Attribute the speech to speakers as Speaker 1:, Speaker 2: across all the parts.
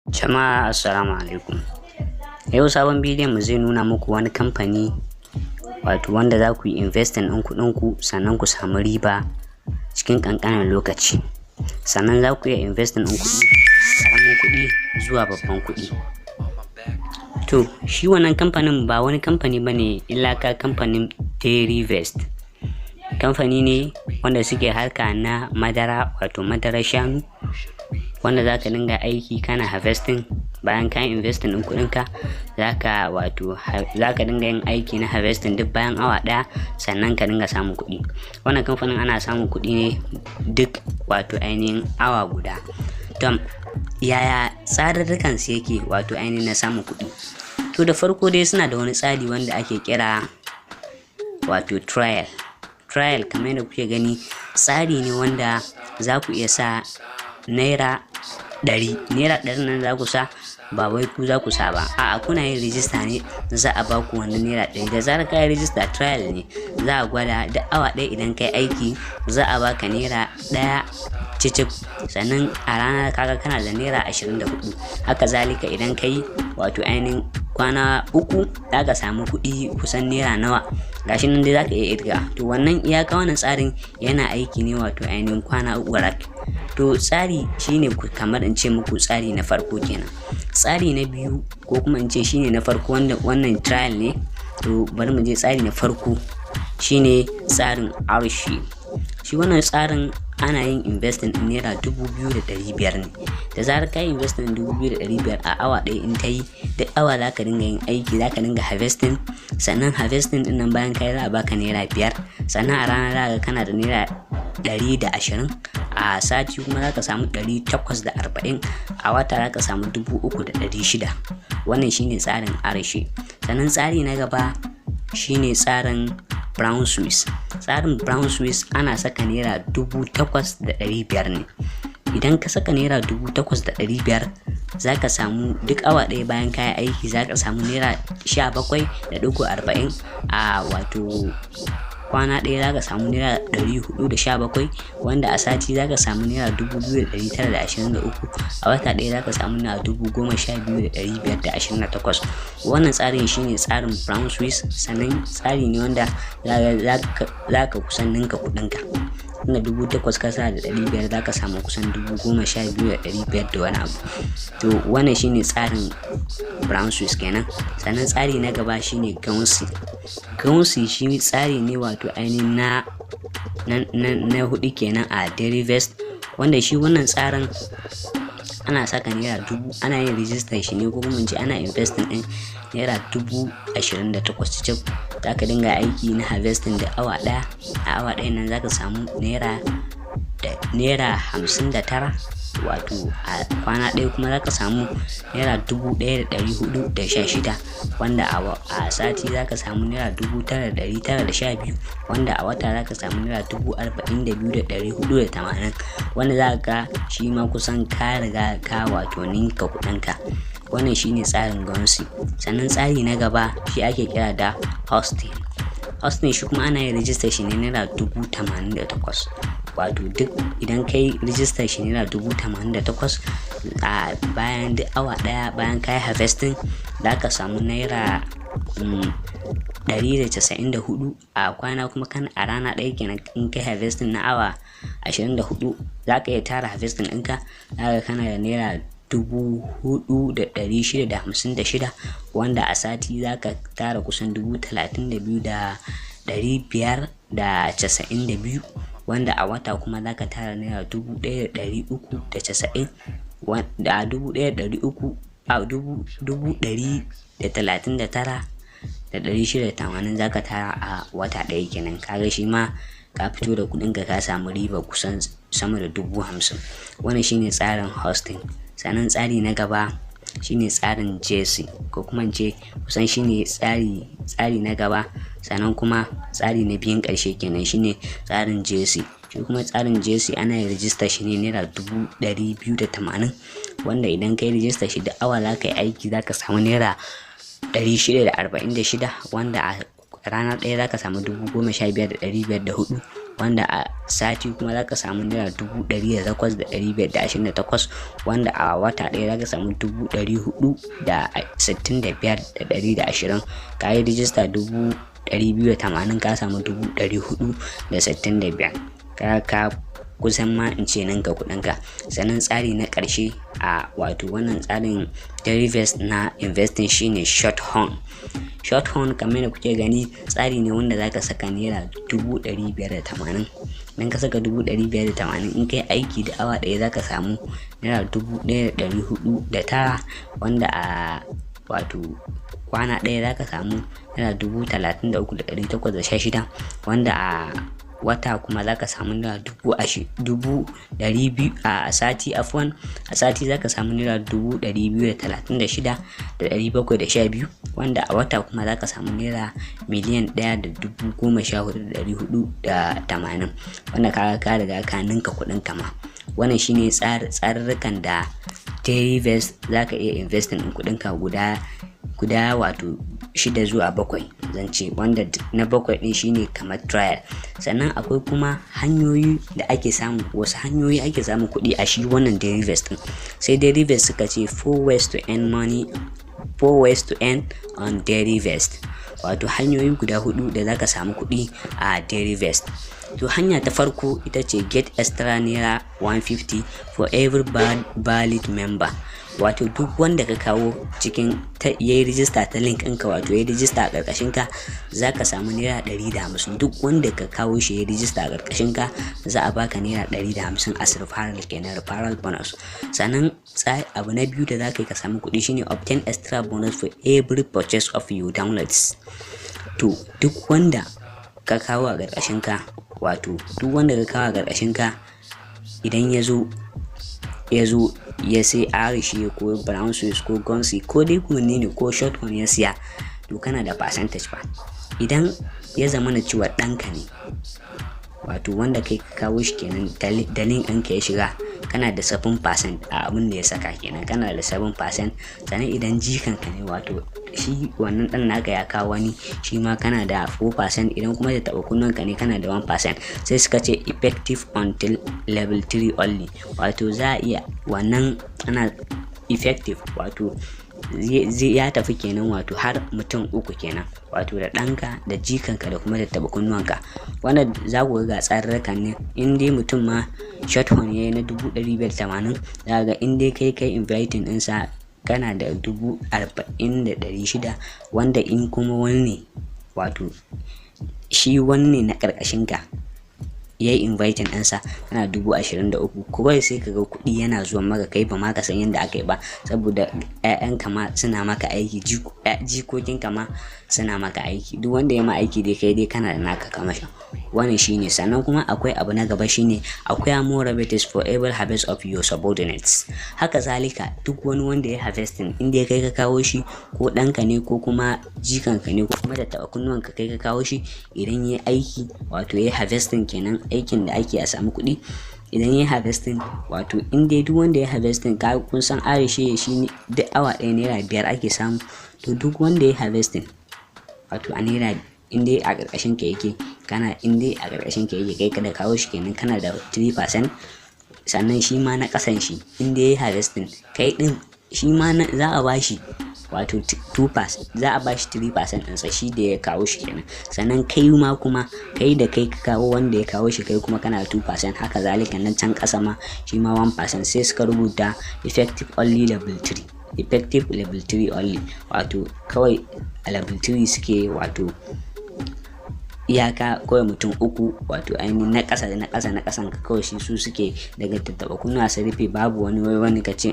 Speaker 1: Jama'a, assalamu alaikum. Yau sabon bidiyon mu zai nuna muku wani kamfani, wato wanda za ku yi investing ɗin kuɗin ku sannan ku samu riba cikin ƙanƙanin lokaci. Sannan za ku iya investing ɗin kuɗi, ƙaramin kuɗi zuwa babban kuɗi. To, shi wannan kamfanin ba wani kamfani ba ne illa ka kamfanin Dairyvest. Kamfani ne wanda suke harka na madara, wato madarar shanu, wanda za ka dinga aiki kana harvesting. Bayan ka investing ɗin kuɗinka, za ka wato za ka dinga yin aiki na harvesting duk bayan awa ɗaya, sannan ka dinga samun kuɗi. Wannan kamfanin ana samun kuɗi ne duk wato ainihin awa guda. Tom, yaya tsarurrukan su yake, wato ainihin na samun kuɗi? To, da farko dai suna da wani tsari wanda ake kira wato trial. Trial, kamar yadda kuke gani, tsari ne wanda za ku iya sa ₦100. ₦100 nan za ku sa, ba wai ku za ku sa ba, a'a, kuna yin rijista ne za a ba ku wannan ₦100. Da zarar ka yi rijista, trial ne, za a gwada duk awa ɗaya idan kai aiki za a baka ₦1 cicif. Sannan a rana kaga kana da ₦24. Haka zalika, idan kai wato ainihin kwana 3, za ka samu kuɗi kusan naira nawa, gashi nan dai za ka iya irga. To, wannan iyaka wannan tsarin yana aiki ne wato ainihin kwana 3 rak. To, tsari shine kamar in ce muku tsari na farko kenan. Tsari na biyu, ko kuma in ce shine na farko, wanda wannan trial ne. To, bari mu je tsari na farko, shine tsarin Arshi. Shi wannan tsarin ana yin investing din ₦2,500 ne. Da zarar ka yi investing din 2,500, a awa ɗaya in ta yi, duk awa za ka dinga yin aiki, za ka dinga harvesting. Sannan harvesting din nan bayan kai, za a baka ₦5. Sannan a rana za ka kana da ₦120. A sati kuma za ka samu 840. A wata za ka samu 3,600. Wannan shine tsarin Arashi. Sannan tsari na gaba shine tsarin Brown Swiss. Tsarin Brown Swiss ana saka ₦8,500 ne. Idan ka saka ₦8,500, za ka samu duk awa ɗaya bayan kayan aiki za ka samu ₦17.40. A wato kwana ɗaya za ka samu ₦417, wanda a sati za ka samu ₦2,923. A wata ɗaya za ka samu ₦12,528. Wannan tsarin shine tsarin Brown Swiss. Sannan tsari ne wanda za ka kusan ninka kuɗinka. Inda 8,500 ka sa, za ka samu kusan 12,500 da wani abu. To, wannan shine tsarin Brown Swiss kenan. Sannan tsari na gaba shine Guernsey. Guernsey shi tsari ne wato ainihin na hudu kenan a Dairyvest, wanda shi wannan tsarin ana saka naira dubu, ana yin rijistar shi ne, ko kuma in ce ana investing din ₦28,000 cif. Za ka dinga aiki na harvesting da awa ɗaya. A awa ɗaya nan za ka samu ₦59. Wato a kwana ɗaya kuma za ka samu ₦1,416, wanda a sati za ka samu ₦9,912, wanda a wata za ka samu ₦42,480, wanda za ka shi ma kusan ka riga ka wato ninka kuɗinka. Wannan shine tsarin Guernsey. Sannan tsari na gaba shi ake kira da Holstein. Holstein shi kuma ana yin rijistar shi ne ₦88,000. Wato duk idan kai rijistar shi ₦88,000, a bayan duk awa ɗaya bayan ka yi harvesting za ka samu ₦194. A kwana kuma kan a rana ɗaya kenan, in kai harvesting na awa 24, za ka iya tara harvesting ɗinka, za ka kana da ₦4,656, wanda a sati za ka tara kusan 32,592, wanda a wata kuma za ka tara ₦1,390, da 1,300 a 139,680 za ka tara a wata ɗaya kenan. Kaga shi ma ka fito da kuɗinka, ka samu riba kusan sama da 50,000. Wannan shine tsarin Holstein. Sannan tsari na gaba shine tsarin Jersey, ko kuma in ce kusan shine tsari na gaba. Sannan kuma tsari na biyun ƙarshe kenan shine tsarin Jersey. Shi kuma tsarin Jersey ana yin rijista shi ne ₦280,000, wanda idan ka yi rijista shi, da awa za ka yi aiki za ka samu ₦646, wanda a rana ɗaya za ka samu 15,504. wanda a sati kuma za ka samu ₦108,528, wanda a wata ɗaya za ka samu 465,120. Ka yi rijista 280,000, ka samu 465,000. Ka kusan ma in ce ninka kuɗinka. Sannan tsari na ƙarshe a wato wannan tsarin Dairyvest na investing shine short horn. Short horn, kamar yadda kuke gani, tsari ne wanda zaka saka ₦580,000. Idan ka saka 580,000, in kai aiki da awa ɗaya zaka samu ₦1,409, wanda a wato kwana ɗaya zaka samu ₦33,816, wanda a wata kuma zaka samu naira 200,000, a sati, afwan, a sati zaka samu ₦236,712, wanda a wata kuma zaka samu ₦1,014,480, wanda ka riga ka ninka kuɗin kama. Wannan shine tsarurrukan da Dairyvest zaka iya investing ɗin kuɗinka guda guda wato shida zuwa bakwai zan ce, wanda na bakwai ɗin shine kamar trial. Sannan akwai kuma hanyoyi da ake samu, wasu hanyoyi ake samun kuɗi a shi wannan Dairyvest ɗin. Sai Dairyvest suka ce four ways to earn money, four ways to earn on Dairyvest, wato hanyoyi guda hudu da zaka samu kuɗi a Dairyvest. To, hanya ta farko ita ce get extra naira 150 for every valid member, wato duk wanda ka kawo cikin ta yayi rijista ta link ɗinka, wato yayi rijista a ƙarƙashin ka, za ka samu ₦150. Duk wanda ka kawo shi yayi rijista a ƙarƙashin ka, za a baka ₦150 as referral kenan, referral bonus. Sannan abu na biyu da za ka yi ka samu kuɗi shine obtain extra bonus for every purchase of your downloads. To, duk wanda ka kawo a ƙarƙashin ka, wato duk wanda ka kawo a ƙarƙashin ka, idan ya zo ya sai Irish ko Brown Swiss ko Guernsey ko dai kunne ne ko short horn ya siya, to kana da percentage ba. Idan ya zama na cewa ɗanka ne, wato wanda kai ka kawo shi kenan, da link ɗinka ya shiga, kana da 7% a abin da ya saka kenan, kana da 7%. Sannan idan jikanka ne, wato shi wannan ɗan naka ya kawo wani, shi ma kana da 4%. Idan kuma da taɓa kunnenka ne, kana da 1%. Sai suka ce effective until level 3 only, wato za a iya wannan ana effective, wato ya tafi kenan, wato har mutum uku kenan, wato da ɗanka da jikanka da kuma da taɓa kunnuwanka. Wanda za ku ga tsararrakan ne, in dai mutum ma short horn ya yi na 580,000, za ga in dai kai kai inviting ɗinsa, kana da 40,600. Wanda in kuma wani ne, wato shi wani na ƙarƙashin ka ya yi inviting ɗinsa, kana 23,000. Kawai sai ka ga kuɗi yana zuwa maka, kai ba ma ka san yadda aka yi ba, saboda 'ya'yanka ma suna maka aiki, jikokinka ma suna maka aiki. Duk wanda ya ma aiki dai, kai dai kana da naka kamashin. Wannan shine. Sannan kuma akwai abu na gaba, shine akwai more rebates for every harvest of your subordinates. Haka zalika, duk wani wanda ya harvesting, inda ya kai ka kawo shi, ko ɗanka ne ko kuma jikanka ne ko kuma da taɓa kunnuwanka kai ka kawo shi, idan ya aiki, wato ya harvesting kenan, aikin da ake a samu kuɗi, idan ya harvesting, wato in dai duk wanda ya harvesting, ka kun san Ayrshire shi duk awa ɗaya ₦5 ake samu. To, duk wanda ya harvesting, wato a naira, in dai a ƙarƙashin ka yake, kana in dai a ƙarƙashin ka yake, kai ka da kawo shi kenan, kana da 3%. Sannan shi ma na ƙasan shi, in dai ya harvesting, kai ɗin shi ma za a bashi, wato 2%, za a bashi 3% ɗinsa, shi da ya kawo shi kenan. Sannan kai ma kuma, kai da kai ka kawo wanda ya kawo shi, kai kuma kana 2%. Haka zalika nan can ƙasa ma, shi ma 1%. Sai suka rubuta effective only level 3, effective level 3 only, wato kawai a level 3 suke, wato iyaka kawai mutum uku, wato ainihin na ƙasa da na ƙasa na ƙasan ka kawai shi su suke daga tattaɓa kunnuwa su rufe. Babu wani wai wani ka ce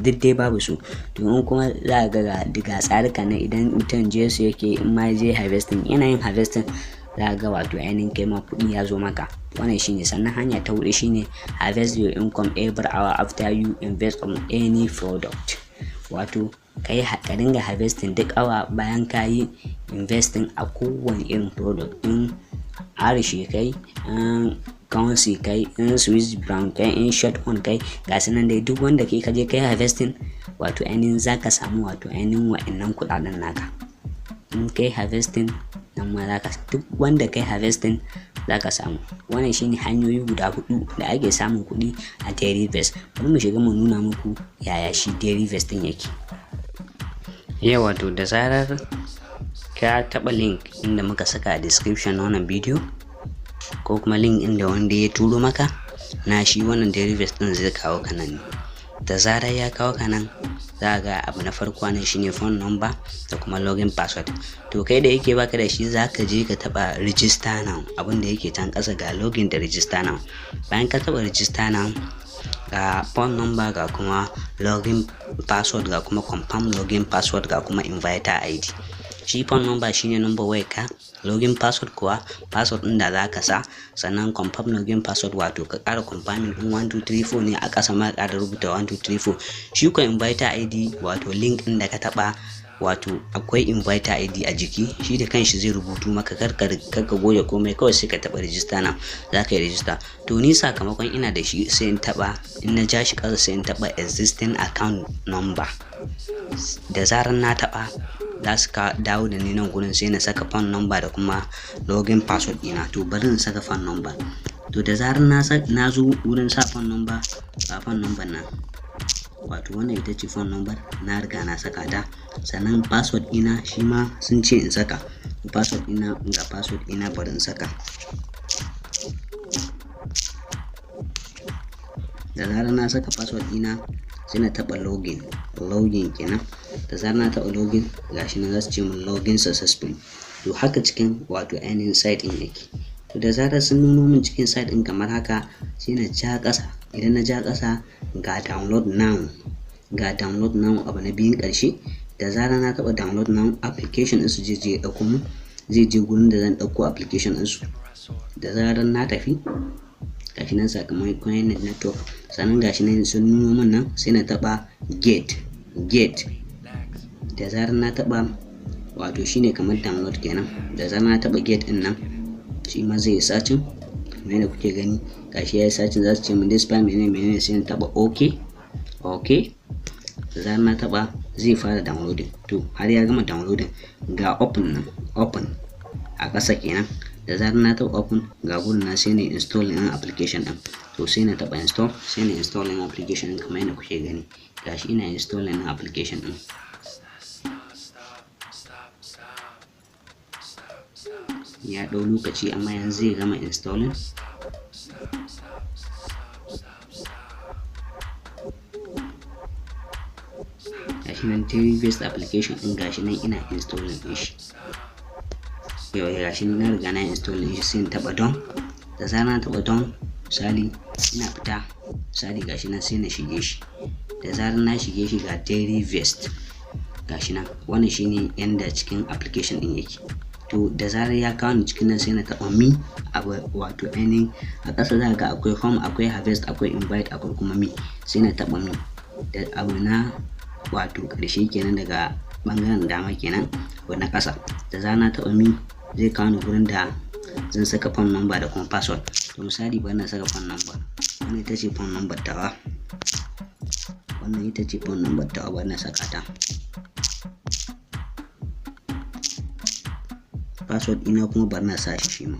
Speaker 1: duk dai babu su. To, in kuma za ga ga tsarika nan, idan mutum je su yake, in ma je harvesting, yana yin harvesting, za ga wato ainihin kai ma kuɗi ya zo maka. Wannan shine. Sannan hanya ta huɗu shine harvest your income every hour after you invest on any product, wato ka dinga harvesting duk awa bayan ka yi investing a kowane irin product, in Ayrshire kai, in Guernsey kai, in Swiss Brown kai, in short horn kai, ga su nan dai, duk wanda kai ka je kai harvesting, wato ainihin za ka samu wato ainihin wa'annan kuɗaɗen naka. In kai harvesting nan ma za ka, duk wanda kai harvesting Za ka samu. Wannan shine hanyoyi guda hudu da ake samun kuɗi a Dairyvest. Bari mu shiga mu nuna muku yaya shi Dairyvest din yake. Yawa, to da zarar ka taɓa link inda muka saka a description na wannan bidiyo, ko kuma link inda wanda ya turo maka na shi wannan Dairyvest din, zai kawo ka nan ne. Da zarar ya kawo ka nan, za ga abu na farko nan shine phone number da kuma login password. To kai da yake baka da shi, za ka je ka taba "Register now", abin da yake can ƙasa. Ga login da "Register now". Bayan ka taba "Register now", ga phone number, ga kuma login password, ga kuma confirm login password, ga kuma inviter ID. Shi phone number shine number wayar ka, login password kuwa password ɗin da za ka sa, sannan confirm login password, wato ka ƙara confirming ɗin 1234 ne, a ƙasa ma ƙara rubuta 1234. Shi ko inviter ID, wato link ɗin da ka taɓa, wato akwai inviter ID a jiki, shi da kanshi zai rubutu maka. Karka karka goge komai, kawai sai ka taɓa "Register now", za ka yi register. To ni sakamakon ina da shi, sai in taɓa, in na ja shi ƙasa, sai in taɓa "Existing account number". Da zarar na taɓa, za su ka dawo da ni nan gurin, sai na saka phone number da kuma login password ɗina. To bari in saka phone number. To da zarar na zo wurin sa phone number, ga phone number nan, wato wannan ita ce phone number, na riga na saka ta. Sannan password ɗina shi ma sun ce in saka password ɗina. Ga password ɗina, bari in saka. Da zarar na saka password ɗina, sai na taɓa login, login kenan. Da zarar na taɓa login, gashi nan za su ce min "Login successful". To haka cikin wato ainihin site ɗin yake. To da zarar sun nuno min cikin site ɗin kamar haka, sai na ja ƙasa. Idan na ja ƙasa, ga "Download now", ga "Download now", abu na biyun ƙarshe. Da zarar na taɓa "Download now", application ɗin su zai je ɗauko mu, zai je gurin da zan ɗauko application ɗin su. Da zarar na tafi, gashi nan sakamakon network, sannan gashi nan sun nuno min nan, sai na taɓa "Get", "Get". Da zarar na taɓa, wato shine kamar download kenan. Da zarar na taɓa "Get" ɗin nan, shi ma zai yi searching kamar yadda kuke gani. Gashi ya yi searching, za su ce min this file menene menene, sai na taɓa OK. Da zarar na taɓa, zai fara downloading. To har ya gama downloading, ga "Open" nan, "Open" a ƙasa kenan. Da zarar na taɓa "Open", ga gurin na, sai na install ɗin application ɗin. To sai na taɓa "Install", sai na install ɗin application ɗin kamar yadda kuke gani. Gashi ina install ɗin application ɗin. Ya ɗau lokaci, amma yanzu zai gama installing. Gashi nan Dairyvest application ɗin, gashi nan ina installing ɗin shi. Yau gashi nan na riga na install ɗin shi, sai in taɓa "Done". Da zarar na taɓa "Done", misali ina fita, misali gashi nan, sai na shige shi. Da zarar na shige shi, ga Dairyvest gashi nan. Wannan shine yanda cikin application ɗin yake. To da zarar ya kawo ni cikin nan, sai na taɓa "Me", abu wato ainihin a ƙasa za ga akwai home, akwai harvest, akwai invite, akwai kuma "Me". Sai na taɓa "Me", da abu na wato ƙarshe kenan daga ɓangaren dama kenan, abu na ƙasa. Da zarar na taɓa "Me", zai kawo ni gurin da zan saka phone number da kuma password. To misali bari na saka phone number. Wannan ita ce phone number tawa, wannan ita ce phone number tawa, bari na saka ta. Password ɗina kuma bari na sa shi, shi ma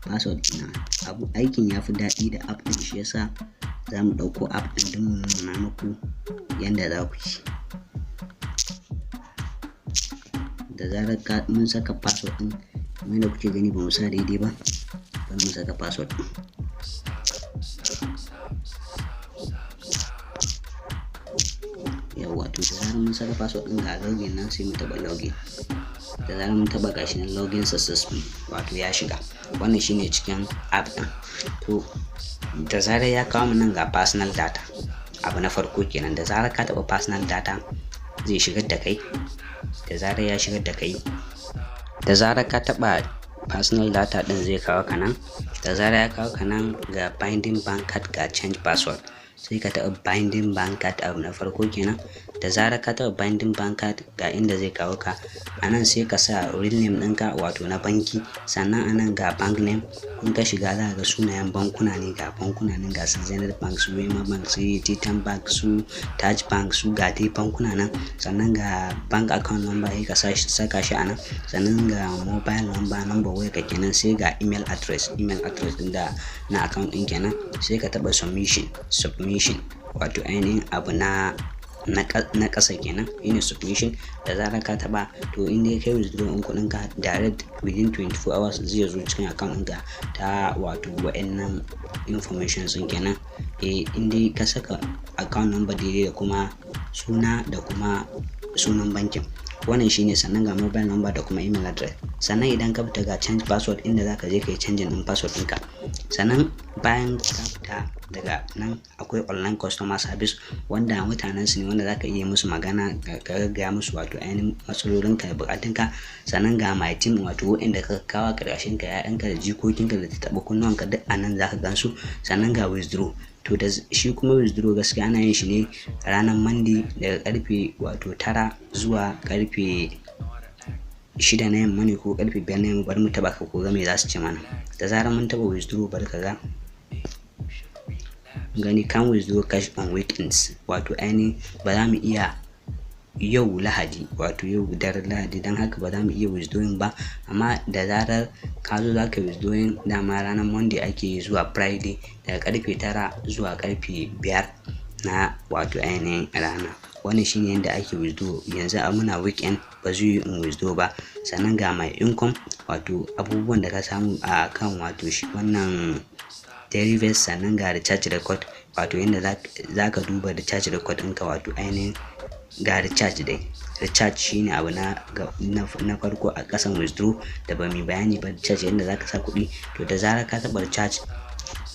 Speaker 1: password ɗina. Abu aikin ya fi daɗi da app ɗin, shi yasa za mu ɗauko app ɗin don mu nuna muku yanda za ku yi. Da zarar ka mun saka password ɗin, kamar yadda kuke gani, ba mu sa daidai ba, bari mu saka password ɗin. Yawwa, to da zarar mun saka password ɗin, ga "Login" nan, sai mu taɓa "Login". Da zarar mun taɓa, gashi nan "Login successful", wato ya shiga. Wannan shine cikin app ɗin. To da zarar ya kawo mu nan, ga "Personal data", abu na farko kenan. Da zarar ka taɓa "Personal data", zai shigar da kai. Da zarar ya shigar da kai, da zarar ka taɓa "Personal data" ɗin, zai kawo ka nan. Da zarar ya kawo ka nan, ga "Binding bank card", ga "Change password". Sai ka taɓa "Binding bank card", abu na farko kenan. Da zarar ka taɓa binding bank card, ga inda zai kawo ka. A nan sai ka sa real name ɗinka, wato na banki. Sannan a nan ga bank name. In ka shiga za ka ga sunayen bankuna ne, ga bankuna nan, ga su Zenith Bank, su Wema Bank, su Titan Bank, su Taj Bank, su ga dai bankuna nan. Sannan ga bank account number, sai ka saka shi a nan. Sannan ga mobile number, number wayar ka kenan. Sai ga email address, email address ɗin da na account ɗin kenan. Sai ka taɓa submission, wato ainihin abu na ƙasa kenan, shine submission. Da zarar ka taɓa, to in dai kai withdraw ɗin kuɗin ka, direct within 24 hours zai zo cikin account ɗinka ta wato wa'annan information ɗin kenan. Eh, in dai ka saka account number daidai da kuma suna da kuma sunan bankin, wannan shine. Sannan ga mobile number da kuma email address. Sannan idan ka fita, ga change password, inda zaka je ka yi canjin ɗin password ɗinka. Sannan bayan ka fita daga nan, akwai online customer service, wanda mutanen su ne wanda zaka iya musu magana, ka gaggaya musu wato ainihin matsalolinka da bukatunka. Sannan ga my team, wato waɗanda ka kawo ƙarƙashin ka, ƴaƴanka da jikokinka da taɓa kunnuwanka, duk a nan zaka gansu. Sannan ga withdraw. To da shi kuma withdraw, gaskiya ana yin shi ne ranar Monday daga karfe wato 9 zuwa karfe 6 na yamma ne ko karfe 5 na yamma. Bari mu taba ka ko ga me za su ce mana. Da zarar mun taba withdraw, bari ka ga gani, can withdraw cash on weekends, wato ainihin ba za mu iya yau Lahadi, wato yau daren Lahadi, don haka ba za mu iya withdrawing ba. Amma da zarar ka zo za ka withdrawing, dama ranar Monday ake zuwa Friday, daga karfe 9 zuwa karfe 5 na wato ainihin rana. Wannan shine yadda ake withdraw. Yanzu a muna weekend, ba zai yi in withdraw ba. Sannan ga my income, wato abubuwan da ka samu a kan wato shi wannan Dairyvest. Sannan ga recharge record, wato yadda za ka duba recharge record ɗinka, wato ainihin ga recharge dai. Recharge shine abu na farko a ƙasan withdraw da ba mai bayani ba. Recharge, yadda za ka sa kuɗi. To da zarar ka taɓa recharge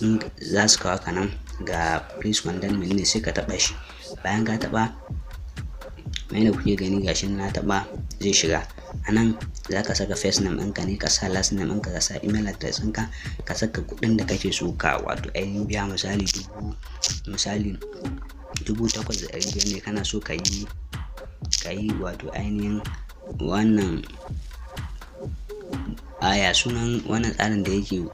Speaker 1: in, za su kawo ka nan, ga please contact menene, sai ka taɓa shi. Bayan ka taɓa, yadda kuke gani, gashi na taɓa, zai shiga. A nan za ka saka first name ɗinka ne, ka sa last name ɗinka, ka sa email address ɗinka, ka saka kuɗin da kake so ka wato ainihin biya. Misali dubu, misali 8,500 ne kana so ka yi wato ainihin wannan aya, sunan wannan tsarin da yake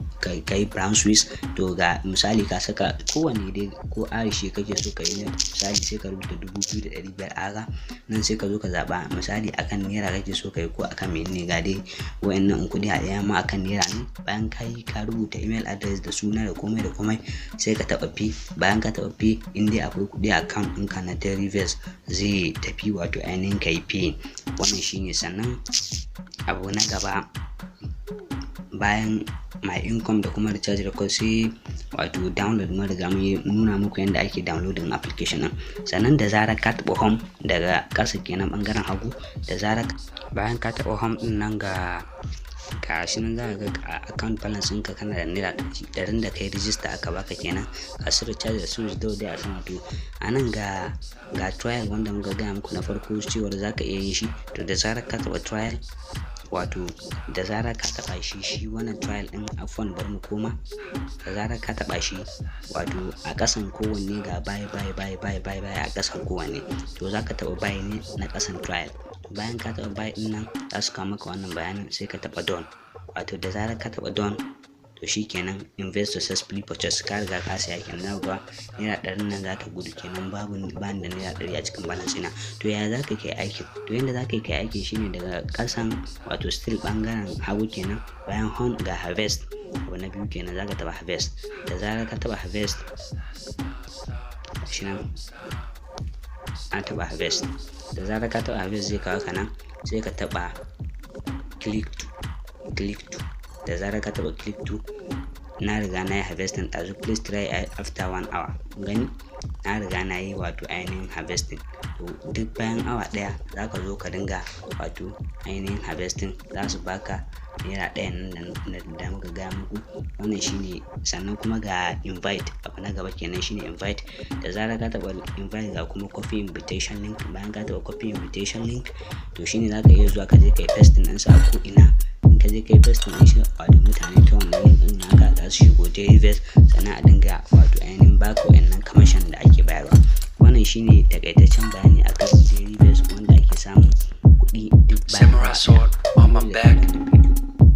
Speaker 1: kai Brown Swiss. To ga misali ka saka kowanne dai, ko Irish kake so ka yi misali, sai ka rubuta 2,500 aga nan. Sai ka zo ka zaɓa, misali akan naira kake so ka yi ko akan menene. Ga dai wayannan, in kuɗi a ɗaya ma akan naira ne. Bayan ka yi, ka rubuta email address da suna da komai da komai, sai ka taɓa pay. Bayan ka taɓa pay, in dai akwai kuɗi a account ɗinka na Dairyvest, zai tafi wato ainihin ka yi pay. Wannan shine. Sannan abu na gaba, bayan my income da kuma recharge record, sai wato download. Mun riga mun nuna muku yadda ake downloading application din. Sannan da zarar ka taɓa home daga ƙasa kenan, ɓangaren hagu, da zarar bayan ka taɓa home din nan, ga shi nan, za ka ga account balance ɗinka, kana da naira 100 da kai rijista aka baka kenan. Ga su recharge da su withdraw dai a sama. To a nan ga trial, wanda muka gaya muku na farko cewar za ka iya yin shi. To da zarar ka taɓa trial, wato da zarar ka taɓa shi wannan trial ɗin, afwan, bari mu koma. Da zarar ka taɓa shi, wato a ƙasan kowanne ga buy, buy, buy, buy, buy, buy a ƙasan kowanne. To za ka taɓa buy ne na ƙasan trial. Bayan ka taɓa buy ɗin nan, za su kawo maka wannan bayanin, sai ka taɓa done. Wato da zarar ka taɓa done, to shikenan, invest successfully purchase, ka riga ka saya kenan. Za ga naira 100n nan za ta gudu kenan. Babu, bani da naira 100 a cikin balance ina. To yaya za ka kai aikin? To yanda za ka kai aikin shine daga ƙasan, wato still ɓangaren hagu kenan, bayan home, ga harvest, abu na biyu kenan, za ka taɓa harvest. Da zarar ka taɓa harvest, shi nan na taɓa harvest. Da zarar ka taɓa harvest, zai kawo ka nan, sai ka taɓa click to, click to. Da zarar ka taɓa click to, na riga na yi harvesting ɗazu, please try after one hour. Gani, na riga na yi wato ainihin harvesting. To duk bayan awa 1 za ka zo ka dinga wato ainihin harvesting, za su baka naira 1 nan da muka gaya muku. Wannan shine. Sannan kuma ga invite, abu na gaba kenan shine invite. Da zarar ka taɓa invite, ga kuma copy invitation link. Bayan ka taɓa copy invitation link, to shine za ka iya zuwa ka je ka yi pasting ɗinsa a ko ina. In ka je ka yi pasting ɗin shi, wato mutane ta wannan link ɗin naka za su shigo Dairyvest, sannan a dinga wato ainihin baka wa'annan commission da ake bayarwa. Wannan Wannan shine takaitaccen bayani akan Dairyvest, wanda ake samun kuɗi duk bayan
Speaker 2: Samurai
Speaker 1: awa ɗaya.
Speaker 2: Sword on my back.